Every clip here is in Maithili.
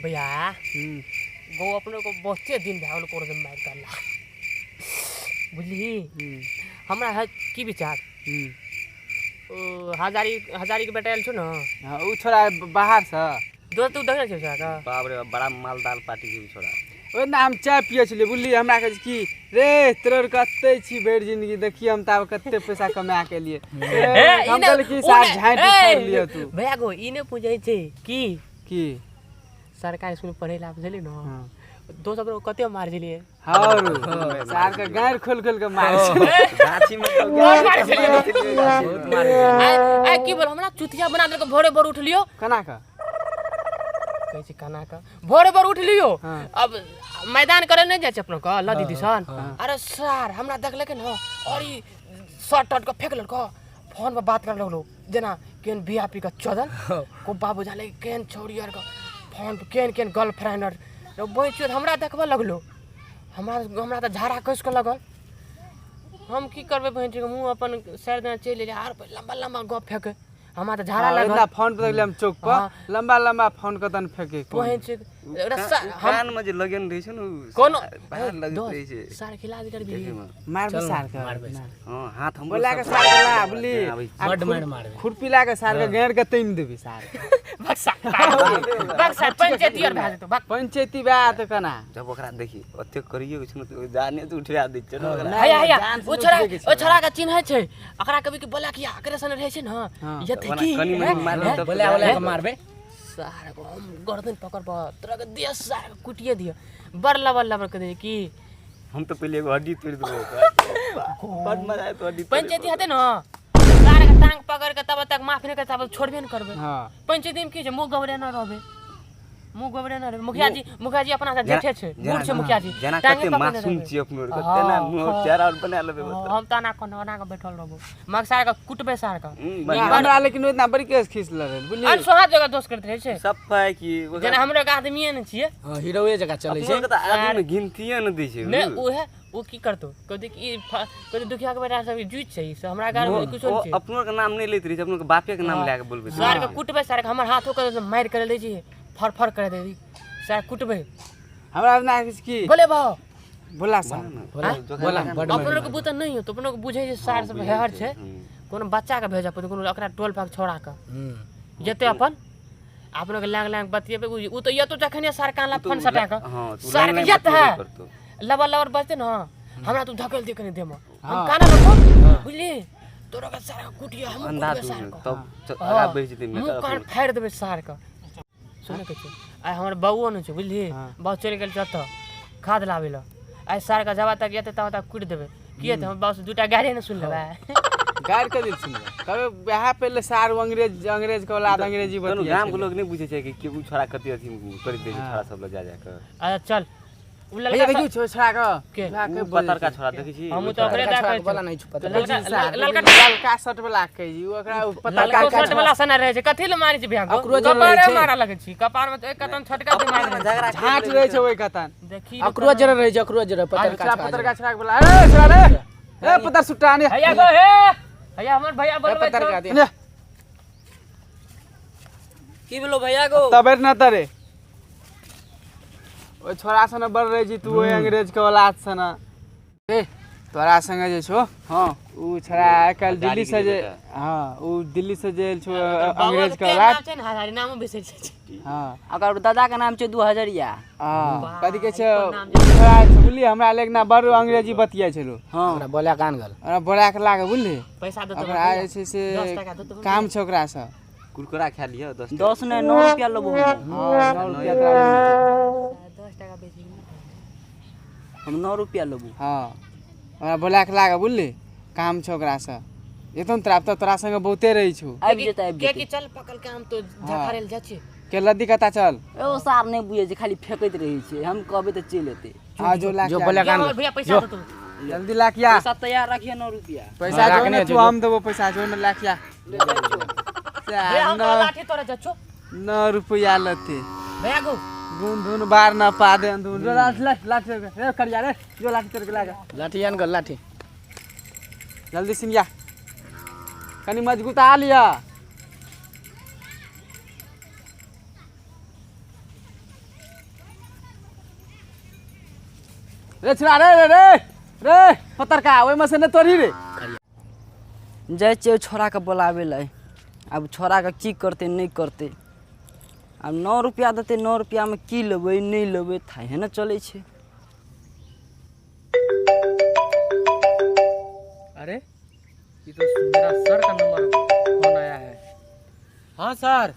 भैया गो अपने को बहुते दिन भए गेल कोरो मारि करला बुझली हमरा है की विचार ओ हजारी हजारी के बेटा आयल छौ ने। हाँ, उ छोरा बाहरसँ दोस्त तू देखने छौ छोरा के? बाप रे बाप, बड़ा मालदार पार्टी छै उ छोरा। ओहि ना हम चाय पियै छलियै बुझलियै, हमरा कहै छै कि रे तोर कते छी भरि जिंदगी, देखिए हम तऽ आब कते पैसा कमा के एलियै। ए, ई हम ने- कहलियै कि उ सार ने- झाँटि ए, छोड़ि लिअ तू। भैया गो ई नहि पूछै छै कि की सरकारी स्कूल पढ़ै लए बुझलियै ने। हाँ। दोस्त अपने कते मार छलियै। हँ सार के गारि खोलि खोलि के मारै छै। गाछी में तो बहुत मारै छलियै। बहुत मारै छलियै। आइ आइ की बोल हमरा चुतिया बना देलक, भोरे भोर उठलियो। केना कऽ कहै छै केना कऽ भोरे भोर उठलियो। हाँ। अब मैदान करे नहि जाइ छै अपनो के लदी दिसन। अरे सर हमरा देखलकै ने और ई शर्ट टट के फेंक लेलक, फोन पर बात करे लगलो जेना केहन वी I P के चदन को बाबू जाने केहन छौड़ी आर के फोन पर केहन केहन गर्लफ्रेंड आर बैठ हमरा देखबऽ लगलो। हमरा हमरा तऽ झाड़ा कसि कऽ लगल। हम की करबै बहिन के मुँह अपन सर देने चलि एलियै आर लम्बा लम्बा गप फेकै हमरा तऽ झाड़ा हाँ, लागल। इतना फोन पर देखलियै हम चौक पर हाँ। लंबा लंबा फोन कतन फेके बहिन छै एकरा उ हम कान में जे लगेन रहै छै ने उ कोनो बाहर लगैत दोस्त, रहै छै। सार खिला दे करबी। देखे में। मारबै सार के मारबै ना। हाँ, हाथ हमरो बोला के सब सार के ला बुझली आबै छै। आ बड्ड मारि मारबै। खुरपी ला के सार के गाड़ि के तामि देबै सार के। बक्सा बक्सा पंचायती आर भए जेतौ बक। पंचायती बा तऽ केना जब ओकरा देखी ओते करियो के छै ने तऽ ओ जाने से उठा दै छै ने ओकरा। हैया हैया जान से ओ छोरा उठबे के छै। ओ छोरा के चिन्है छै ओकरा कभी के बोला किया एकरे संगे रहै छै ने। हाँ। यते ओना की कनि मनि मारबै तब तऽ बोला बोला के मारबै। सार को हम गर्दन पकड़ब तोरा के दिया सार के कुटिए दिया बड़ लबर लबर के दे की हम तऽ पहिले एगो हड्डी तोड़ि देबै ओकर। बड मजा आयत हड्डी तोड़ै पंचायती हेतै ने सार के टांग पकड़ के तब तक माफ नहि करतै तब छोड़बे नहि करबै। हाँ। पंचायती में की छै मुँह गबरे न रहबै मुँह गबरे न रहबै। मुखिया जी मुखिया जी अपना से जेठे छै जेना बूढ़ छै मुखिया जी जेना टांगे कते पकड़ने मासूम रहबै। छियै अपनो आर के हाँ, तेना मुँह हाँ। चेहरा आर बना लेबै हाँ, ओतऽ। हम तऽ एना कऽ एना कऽ बैठल रहबो मगर सार के कुटबै सार के। बढ़िआँ। हमरा लेकिन ओतना बड़ी केस खींच लड़ल बुझली। अनसोहात जगह दोष करैत रहै छै सब पाइ की ओकरा जेना हमरो एक आदमीए ने छियै। हाँ, हीरोए जकाँ चलै अपनो छै। के तऽ आदमी गिनतिये ने दै छै नहि उ। उहे ओ की करतौ कहतै कि ई कहतै दुखिया के बेटा सब जुइत छै ई सब हमरा घर में कुछो ओ नहि छै। अपनो के नाम नहि लैत रहै छै, अपनो के बापे के नाम लए के बोलबै सार के कुटबै सार के हमर हाथो के मारि कर दै छै फर फर कर दै सर कुटबै। हमरा अपना किछु की बोले भाव बोला सार बोला बोला बड्ड मारि अपनो के बुते नहि होतो अपनो के बुझै छै सार सब हेहर छै कोनो बच्चा के भेजऽ पड़तै कोनो ओकरा टोल पाक छोड़ा के जेतै अपन अपनो के लैंग लैंग बतियेबै उ तऽ एतो जखने सार कान ला फोन सटा के हाँ, तू सार लाइन के लाइन यत है बतियेबे करतौ। लबर लबर बजते न हमरा तू धकेल दे कनी देह में हम हाँ। काना लगबो बुझली तोरा के सार के कुटिया हम अंधा कुटबै सार दूर के। तब हाँ, आगा बढ़ि जेतै मुँह मेटर कान फाड़ि देबै सार के। सुनै के छै आइ हमर बौओ नहि छै बुझली। हाँ। बाउ चलि गेल छै ओतऽ खाद लाबै लए। आइ सार के जबा तक एतै तब तक कुटि देबै किए तऽ हमर बाउ से दूटा गाड़िए ने सुनि लेबै। गारि के दिल सुनबै कभी वएह पहिले सार अंग्रेज अंग्रेज के औलाद अंग्रेजी कोनो बतियाइ गाम के छलै। लोग नहि बुझै छै कि के उ छोड़ा कते अथी करैत रहै छै छोड़ा सब लग जा जा के। अच्छा चल उ भैया लड़का देखियौ छो छोड़ा के के? छोड़ा के उ बोलै पतरका छै। छोड़ा देखै छी हमहूँ ओ तऽ ओकरे छोड़ा। दए छोड़ा कहै बोला छी। नहि छुपत। ललका ललका ललका शर्ट वाला कहै छी ओकरा उ पतरका ललका शर्ट वाला सना रहै छै कथी लए मारै छै भैया अकरो जे रहै कपारे छै। मारा लगै छी कपार में तऽ एक कतन छोटका दिमाग रहै छै। झाँट रहै छै ओहि कतन। देखी अकरो जरे रहै छै अकरो जरे पतरका छोड़ा छोड़ा पतरका छोड़ा के बोला ए छोड़ा रे ए पतर सुट्टा ने भैया गो हे भैया हमर भैया बोलबै पतरका छौ। दे। ने की बोलो भैया गो तबेर न तरे ओहि छोड़ा सन बड़ रहै छी तू ओहि अंग्रेज के औलाद सन। ए तोरा संगे जे छौ। हाँ उ छोड़ा आइ काल्हि दिल्ली से जे हाँ उ दिल्ली से जे आयल छौ अंग्रेज के बाबा के औलाद। नाम छै ने हजारी नामो बिसरि जाइ छै। हाँ ओकर दादा के नाम छै 2000। हाँ कथी कहै छै कोन नाम उ छोड़ा बुझली हमरा लेकिन बड़ अंग्रेजी बतियाइ छलौ। हाँ ओकरा बोला कान गल ओकरा बोला के लागे बुझली पैसा देतो ओकरा जे छै से 10 टाका देतो काम छै ओकरासँ। कुरकुरा खा लिअ 10 10 नहि 9 रुपया लेबो हम। हाँ 9 रुपया तोरा मिलतौ। 10 टाका बेची हम 9 रुपया लेबो। हाँ ओकरा बोला के लागे बुझली काम छै ओकरासँ। एतौ ने तोरा तऽ तोरा संगे बहुते रहै छौ। आबि जेतै आबि के जेतै। की चल पकड़ के हम तो झखारे जाइ छी। के लद्दी कता चल। एगो सार नहि बुझै छै खाली फेकैत रहै छै हम कहबै तऽ चलि एतै। हाँ जो लाके जो आ। बोला कान हमर गल भैया पैसा देतो जल्दी लाके आ। पैसा तैयार रखिए 9 रुपया। पैसा हाँ, जो राखने ने छै, तू हम देबो पैसा जो ने लाके आ। भैया हम तो लाठी तोरा जाइ छौ। 9 रुपया लते भैया गो गुन धुन बार न पा दे धुन जो लाठी लाठी लाठी रे करिया रे जो लाठी तोड़ के लागे लाठी आन गल लाठी जल्दी सिमिया कनी मजबूत आ लिया। रे छोरा रे रे रे रे पतरका ओहिमे से नहि तोड़ी रे। जाइ छियै ओहि छोड़ाके बोलाबै लए। आब छोड़ाके की करतै नहि करतै। आब 9 रुपैआ देतै, 9 रुपैआमे की लेबै नहि लेबै थाहे ने चलै छै। अरे ये तो मेरा सर का नंबर फोन आया है। हाँ सर,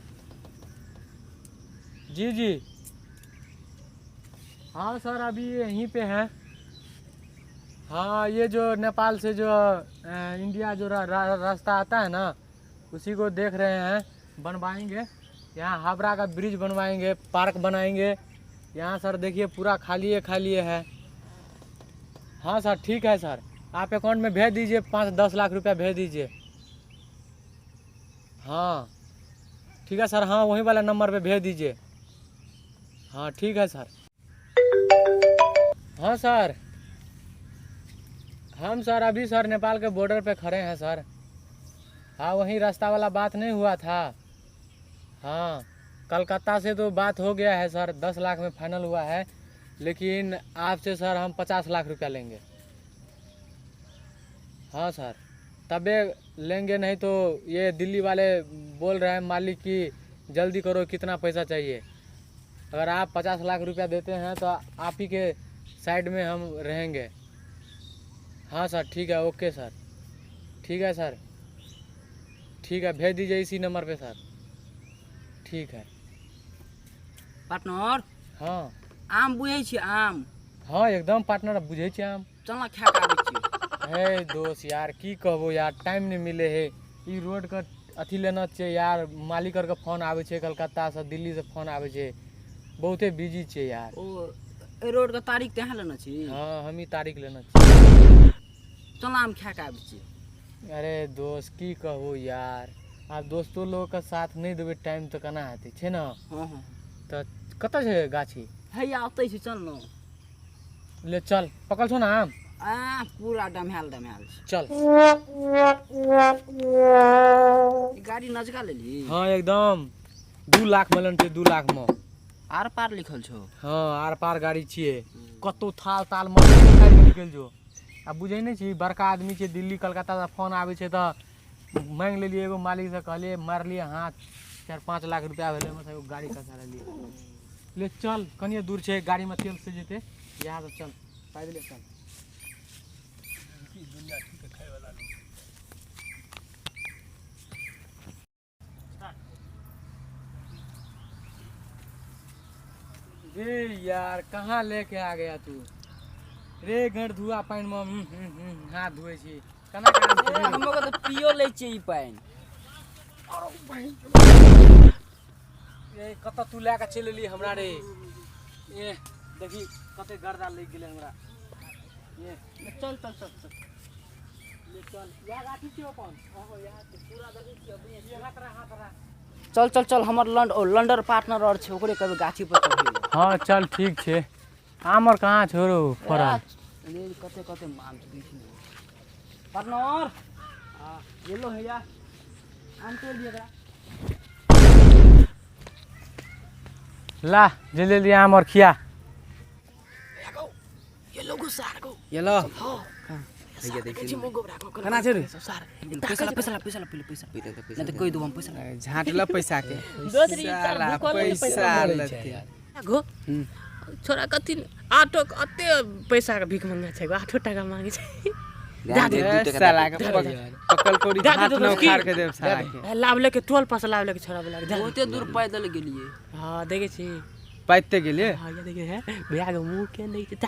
जी जी, हाँ सर अभी यहीं पे हैं। हाँ ये जो नेपाल से जो इंडिया जो रास्ता आता है ना, उसी को देख रहे हैं, बनवाएंगे। यहाँ हावड़ा का ब्रिज बनवाएंगे, पार्क बनाएंगे। यहाँ सर देखिए पूरा खाली है, खाली है। हाँ सर ठीक है सर, आप अकाउंट में भेज दीजिए, 5-10 लाख रुपया भेज दीजिए। हाँ ठीक है सर, हाँ वही वाला नंबर पे भेज दीजिए। हाँ ठीक है सर। हाँ सर, हम सर अभी सर नेपाल के बॉर्डर पे खड़े हैं सर। हाँ वही रास्ता वाला बात नहीं हुआ था। हाँ कलकत्ता से तो बात हो गया है सर, 10 लाख में फाइनल हुआ है, लेकिन आपसे सर हम 50 लाख रुपया लेंगे। हाँ सर तबे लेंगे, नहीं तो ये दिल्ली वाले बोल रहे हैं मालिक की जल्दी करो, कितना पैसा चाहिए। अगर आप 50 लाख रुपया देते हैं तो आप ही के साइड में हम रहेंगे। हाँ सर ठीक है, ओके सर, ठीक है सर, ठीक है भेज दीजिए इसी नंबर पे सर, ठीक है। पार्टनर। हाँ आम बुझै छी आम? हाँ एकदम पार्टनर बुझै छी आम। चल ना खा के आबै छी। हे दोस्त यार की कहबो यार, टाइम नहीं मिले है। ई रोड के अथी लेना छै यार, मालिक आर के फोन आबै छै कलकत्ता से, दिल्ली से फोन आबै छै, बहुते बिजी छै यार। ओ एहि रोड के तारीख तहाँ लेने छी? हाँ हम ही तारीख लेना छी। चल आम खा के आबै छी। अरे दोस्त की कहबो यार, आब दोस्तो लोग के साथ नहीं देबै टाइम तऽ केना हेतै छै ने। हाँ हाँ। तऽ कतऽ छै गाछी? हैया ओतै छै, चल न। ले चल, पकल छौ ने आम? आ पूरा डमहाल डमहाल छै। चल। ई गाड़ी नजका लेली? हाँ एकदम, 2 लाख में लेने छियै, 2 लाख में। आर पार लिखल छौ? हाँ आर पार गाड़ी छियै, कतौ थाल ताल में निकलि जो। आ बुझै नहि छी बड़का आदमी छै, दिल्ली कलकत्ता से फोन आबै छै तऽ माँगि लेलियै एगो मालिक से, कहलियै मारलियै हाथ, 4-5 लाख रुपया भेलै, ओहिमे से एगो गाड़ी खसा लेलियै। ले चल कनिए दूर छै, गाड़ी में तेल से जेतै, यहाँ से चल पैदले चल। रे यार कहाँ लेके आ गया तू रे, घर धुआ पानि में हाथ धोए छी केना काम छै रे? हम तऽ पियो लै छियै ई पानि। ए कतऽ तू लए कऽ चलि एली हमरा रे? ए देखी कते गर्दा लागि गेलै हमरा। ए चल चल चल चल ले चल, इएह गाछी छियै अपन। चल चल चल, हमर लंड ओ लंडर पार्टनर और छै, ओकरे कहबै गाछी पर चढ़ै लए। हाँ चल ठीक छै। आम और कहाँ छोड़ो फड़ल? रे कते कते आम छै देखी ने। पार्टनर हां ये लो हैया आम तोड़ दिए एकरा। ला जल्दी जल्दी आम और खिया। ये लोगो सार को। ये लो। हाँ कना छै रे? पैसा ला पैसा ला पैसा ला पहिले पैसा नहीं तो कोई देबो हम पैसा। झाँटल पैसा के दोस्त रे, ई सार साला भूखल नहीं पैसा लेते। गो छोरा कथी आटो अते पैसा के भीख मंगे छै, 8 टका मांगे छै। ए, साला के पकल कोरी दे दे झाँट न दोस्त की? उखाड़ के देब साला के। लाभ लेके टोल पास लाभ लेके छोरा बोला के दे दे। बहुते दूर पैदल गेलिए। हाँ देखे छी। पाइते गेलिए। हाँ ये देखे है भैया के मुंह के नहीं दे दे।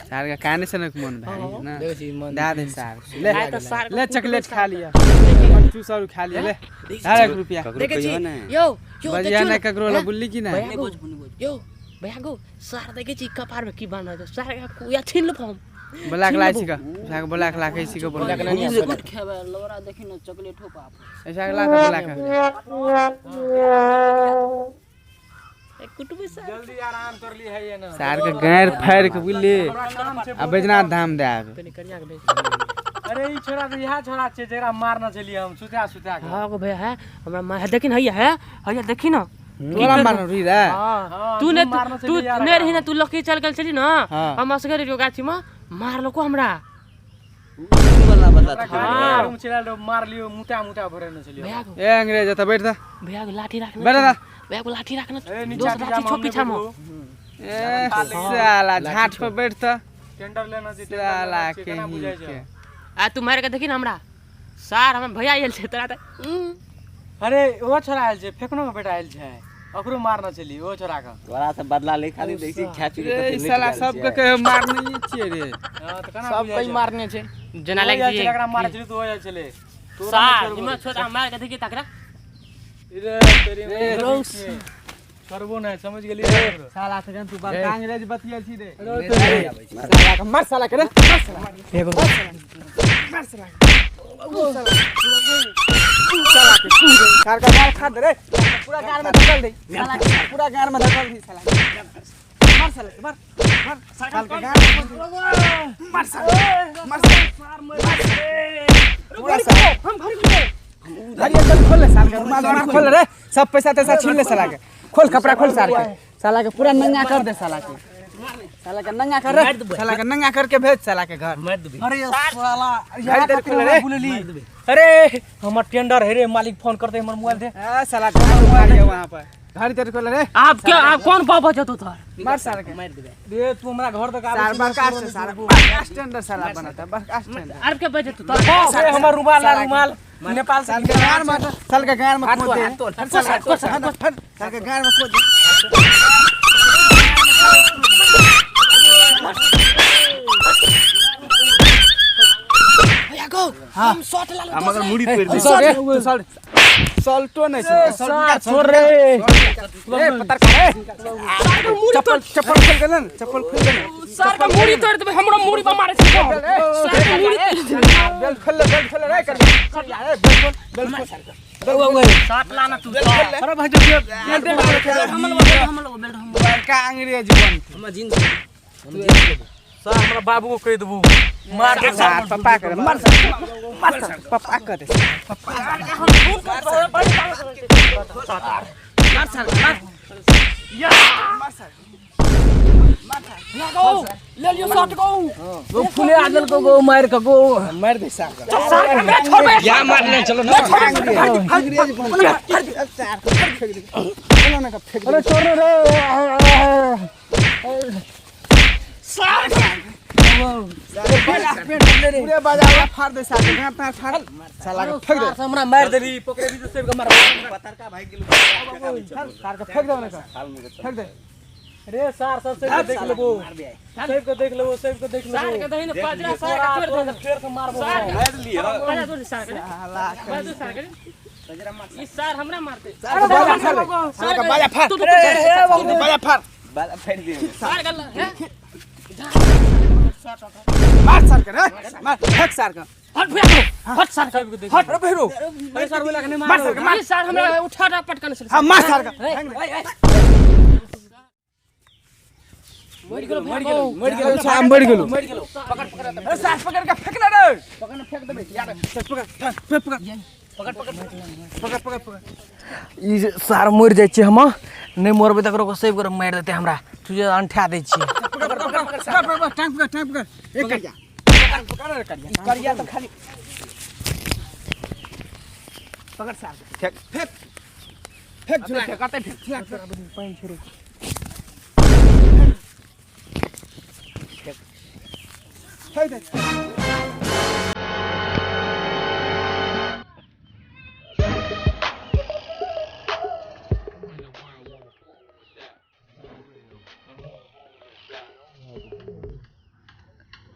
सार के काने से न मन भाई ना। देखै छी मन दे दे सार ले। आइ तऽ सार के ले कुटबै चॉकलेट सार खा के। लिया, चूसर खा लिया, ले 1.5 रुपया। देखे छी यौ यौ बजिया देखियौ ना ने, ककरो ला हैं? बुल्ली की ना। भैया नहीं गो, बजबू नहीं बजबू। यौ भैया गो सार देखे छी कपार में की बान्हल छै, सार के कुया छीन लेब हम। बोला के लाइ छिका, सार के बोला के लाखै छिका, बोला के बिस्कुट खेबै लौरा देखी न चॉकलेट हो बाप। ऐसा के ला के बोला के। ए, कुटबै सार। जल्दी आराम कर ली है ये ना। सार के गैर फाड़ के बुझली आ बैजनाथ धाम दे आबे। कनी कनिया के भेज। अरे ई छोरा तऽ इएह छोरा छै जकरा मारने छलियै हम सुता सुता के। हाँ गो भैया है हमरा माँ है, देखी न हैया है हैया देखी न। तोरा मारन रुई रे। तू ने तू ने रही ना, तू लकी चल गेल छली ना, हम असगर रहियो गाछी में मारलको हमरा। वाला बदला हां चला मार लियो, मुटा मुटा भरे न छलियो। ए अंग्रेज त बैठ दा भैया को लाठी राखना, बैठ दा भैया को लाठी राखना, दोस्त लाठी छो पीछा में। ए साला झाट पर बैठ त टेंडर लेना छी, साला के ही आ तू मार के देखी ना हमरा सार हमर भैया आयल छै तोरा त। अरे ओ छोरा आयल छै, फेकनो के बेटा आयल छै, ओकरो मारना चली ओ छोरा के। तोरा से बदला ले खाली देखी खेच के रे साला सब के कहे मारने छिए रे। हां त केना सब कोई मारने छै जना लाग जी एकरा मारे चली तो हो जाय छले सार हिम्मत छोरा मार के देखी तकरा रे तेरी करबो नै समझ गेली साला तखन तू बड़का अंग्रेज बतियल छी रे। साला के मार, साला के रे, मार साला, मार साला, साला के सार का गाल खा दे रे, पूरा गाल में धकल दे साला के, पूरा गाल में धकल दे साला। मार साला के, मार मार साला के गाल, मार साला, मार साला, पूरा साला हम भर गेलै। धरिया चल खोल ले साल के, रुमाल उमाल खोल रे, सब पैसा तैसा छीन ले साला के, खोल कपड़ा खोल साल के, साला के पूरा नंगा कर दे साला के, साला के नंगा कर रे, साला के नंगा करके भेज साला के घर। अरे साला यार खोल रे, अरे हमर टेंडर है रे, मालिक फोन करते हमर मोबाइल दे। ए साला घर उठा लिया वहां पर, घर तेरे खोल रे। आप क्या आप कौन बाबा जतो तोर मार साला के, मार देबे रे तू हमरा घर तक आबे। सार बड़का से सारा बड़का स्टैंडर्ड साला बनाता, बड़का स्टैंडर्ड। अरब के बजे तू तोर अरे हमर रुमाल ला, रुमाल नेपाल से साल के गार में, साल के गार में खोद दे, साल के गार में खोद दे। भैया गो हम शॉट ला लो, मगर मुड़ी तोड़ दे। सॉल्ट सॉल्टो नहीं सॉल्ट छोड़ रे ए पत्थर का रे, चप्पल चप्पल खोल दे ना, चप्पल खोल दे ना सर का मुड़ी तोड़ देबे, हमरो मुड़ी पर मारे छै सर के मुड़ी। बेल्ट खोल ले, बेल्ट खोल ले रे कर कर बेल्ट खोल, बेल्ट खोल शॉट ला ना तू। अरे भाई जो बेल्ट हम लोग बेल्ट हम बड़का अंग्रेज बन हम जींस सर हमरा बाबू को कह देबू मार के सार पापा कर, मार सार, मार सार पापा कर दे, पापा हम खून कर बड़ी मार सार मार या मार सार भैया गो ले लियो शॉट गो, वो फुले आदल को गो मार के गो मार दे सार चल सार हमरा छोड़ बे या मारने चलो ना अंग्रेज बन सार फेंक दे, बोलो ना का फेंक दे। अरे छोड़ रे सार पूरे बाजार फाड़ दे साला के, गांठ फाड़ साला के फेंक दे। हमरा मार देली पकड़े भी तो सेब के मार पतरका भाई गेल सार के फेंक दे ना, फेंक दे रे सार सब सेब के देख लेबो, सेब के देख लेबो, सेब के देख सार लेबो के दही ने पजरा सार के छोड़ दे, फेर से मारबो। मार लियो पजरा छोड़ सार के, पजरा सार के ई सार हमरा मारते। साला का बाजा फाड़, रे बाजा फाड़, बाला फेंक दे सार गल है मार सार के रे, मार फेंक सार के, हट भैया हट सार के, हट रे भैरो, अरे सर बोला के नहीं मार सार के, मार ई सार हमरा उठा उठा पटकन से। हां मार सार के, मर गेलो मर गेलो मर गेलो सार, मर गेलो मर गेलो, पकड़ पकड़ अरे सार पकड़ के फेंक ना रे, पकड़ फेंक देबे यार, पकड़ पकड़ पकड़ पकड़ पकड़ पकड़ पकड़ ई सार मर जाइ छै, हम नहीं मरबै त एकरो सेव कर मारि देतै हमरा, तुझे अंठा दै छियै। पकड़ पकड़ पकड़ पकड़ टांग पकड़, टांग पकड़, एक करिया पकड़ रे करिया करिया त खाली पकड़ सार फेंक फेंक फेंक झुला फेंक करते फेंक पानी छोड़ो फेंक दे।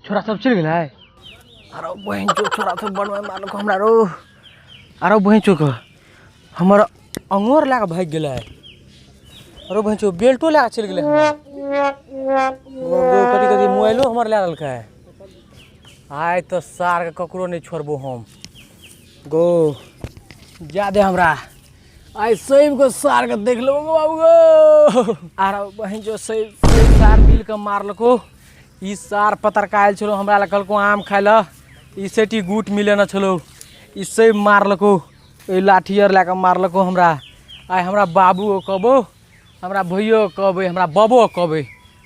छोरा सब चल गेलै। अरे बहिन चो छोरा सब बनबै मारलको हमरा रो, अरे बहिन चो के हमर अंगोर लए के भागि गेलै, अरे बहिन चो बेल्टो लए के चलि गेलै हमर, कथी कथी मोबाइलो हमर लए लेलकै। आइ तऽ सारके ककरो नहि छोड़बो हम गो, जा दे हमरा आइ सबके सारके देख लेबो गो बाबू गो। अरे बहिन चो सब सार मिल के मारलको। ई सार पतरका आयल छलो हमरा लग, कहलको आम खाइ लए, ई सेटी गुट मिले न छलो, ई सब मारलको, ओहि लाठी आर लए कऽ मारलको हमरा। आइ हमरा बाबूओ कहबो, हमरा भैयो कहबै, हमरा बबो कहबै,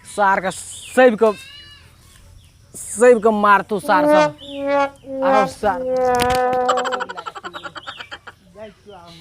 सारके सबिके सबिके मारतौ सार सब। आरो सार। जाइ छियौ हम।